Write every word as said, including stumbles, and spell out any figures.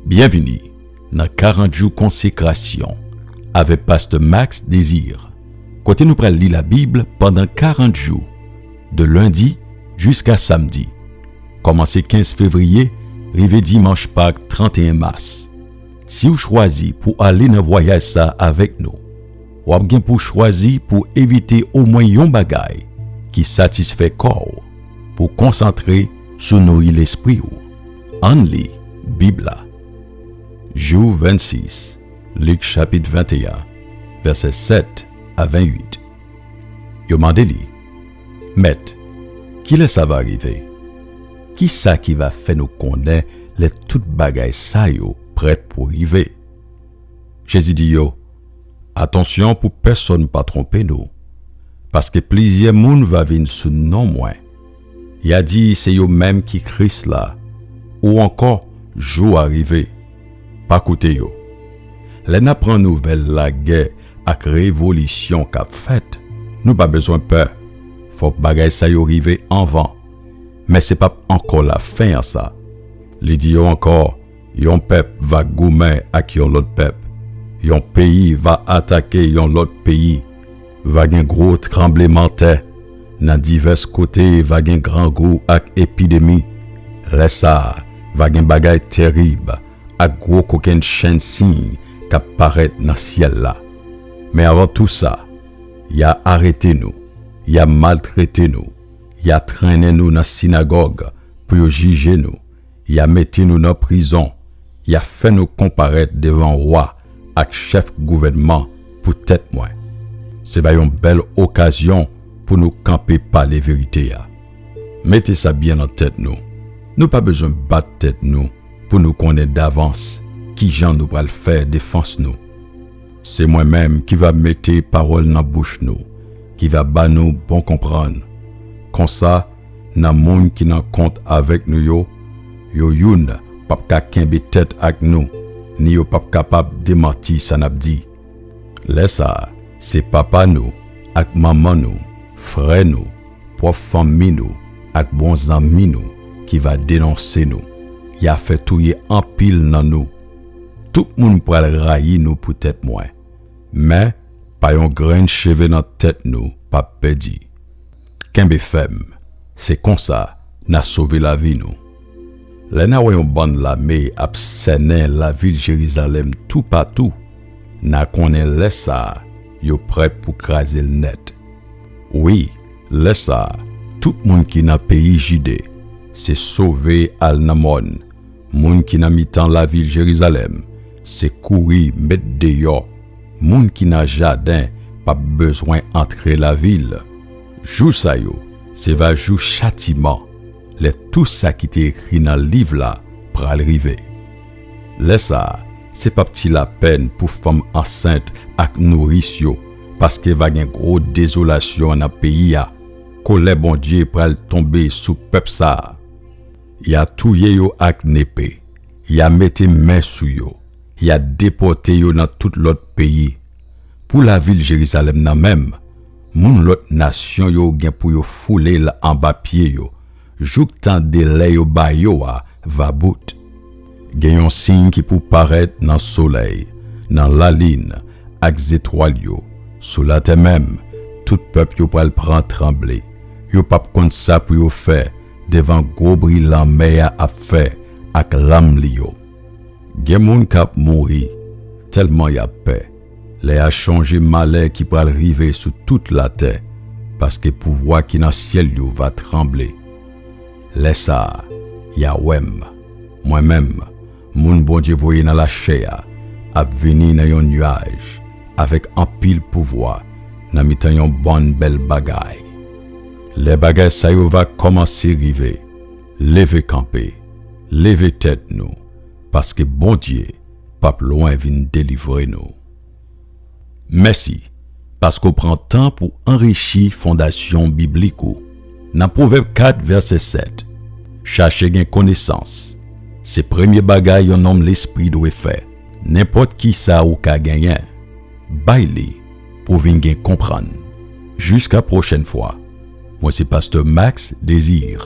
Byenvini nan karant jou konsekrasyon avèk Pastè Max Désir, kote nou pral li Labib pandan karant jou, de lendi jiska samdi, kòmanse kenz fevriye rive dimanch Pak trannteyen mas. Si w chwazi pou ale nan vwayaj sa a avèk nou, w ap gen pou chwazi pou evite omwen yon bagay ki satisfè kò w, pou konsantre sou nouri lespri w. Ann li Bib la. Jou vennsis, Lik chapit venteyen, vèsè sèt a vennwit. Yo mande li, Mèt, kilè sa va rive? Kisa ki va fè nou konnen lè tout bagay sa yo prèt pou rive? Jezi di yo, Atansyon pou pèsonn pa twonpe nou, paske plizyè moun va vin sou non mwen. Y a di se yo menm ki Kris la, ou ankò, jou a rive. Pa koute yo. Lè n aprann nouvèl lagè ak revolisyon k ap fèt, nou pa bezwen pè. Fòk bagay sa yo rive anvan. Men se p ap ankò lafen an sa. Li di yo ankò, Yon pèp va goumen ak yon lòt pèp. Yon peyi va atake yon lòt peyi. Va gen gwo tranblemanntè. Nan divès kote va gen grangou ak epidemi. Lè sa a, va gen bagay terib ak gwo kokennchenn siy k ap parèt nan syèl la. Men avan tou sa, y a arete nou, y a maltrete nou, y a trennen nou nan sinagòg pou yo jije nou, y a mete nou nan prizon, y a fè nou konparèt devan wa ak chèf gouvènman poutèt mwen. Se va yon bèl okazyon pou nou kanpe pale verite a. Mete sa byen nan tèt nou. Nou pa bezwen bat tèt nou pou nou konnen davans kijan nou pral fè defans nou. Se mwen menm ki va mete pawòl nan bouch nou, ki va ba nou bon konprann. Konsa, nan moun ki nan kont avèk nou yo, yo youn p ap ka kenbe tèt ak nou, ni yo p ap kapab demanti sa n ap di. Lè sa a, se papa nou ak manman nou, frè nou, pwòp fanmi nou ak bon zanmi nou ki va denonse nou. Y a fè touye anpil nan nou. Tout moun pral rayi nou poutèt mwen. Men, pa yon grenn cheve nan tèt nou p ap pèdi. Kenbe fèm, se konsa n a sove lavi nou. Lè n a wè yon bann lame ap sènen lavil Jerizalèm toupatou, n a konnen lè sa a, yo prèt pou kraze l nèt. Wi, lè sa a, tout moun ki nan peyi Jide, se sove al nan mòn. Moun ki nan mitan lavil Jerizalèm, se kouri met deyò. Moun ki nan jaden p ap bezwen antre lavil. Jou sa yo, se va jou chatiman, lè tou sa ki te ekri nan liv la pral rive. Lè sa a, se p ap ti lapèn pou fanm ansent ak nouris yo, paske va gen gwo dezolasyon nan peyi a. Kolè Bondye pral tonbe sou pèp sa a. Y a touye yo ak nepe, y a mete men sou yo, y a depòte yo nan tout lòt peyi. Pou lavil Jerizalèm nan menm, moun lòt nasyon yo gen pou yo foule l anba pye yo, jouktan delè yo ba yo a va bout. Gen yon siy ki pou parèt nan solèy, nan lalin ak zetwal yo. Sou latè menm, tout pèp yo pral pran tranble. Yo p ap konn sa pou yo fè devan gwo bri lanmè a ap fè ak lam li yo. Gen moun k ap mouri tèlman y ap pè. Lè y a chonje malè ki pral rive sou tout latè, paske pouvwa ki nan syèl yo va tranble. Lè sa a, y a wè m, mwen menm, moun Bondye voye nan lachè a, ap vini nan yon nyaj avèk anpil pouvwa nan mitan yon bann bèl bagay. Lè bagay sa yo va kòmanse rive, leve kanpe, leve tèt nou, paske Bondye p ap lwen vin delivre nou. Mèsi, paske w pran tan pou anrichi fondasyon biblik ou. Nan Pwovèb kat vèsè sèt, chache gen konesans. Se premye bagay yon nonm lespri dwe fè. Nenpòt ki sa ou ka genyen, bay li pou w vin gen konprann. Jiska pwochèn fwa, mwen se Pastè Max Désir.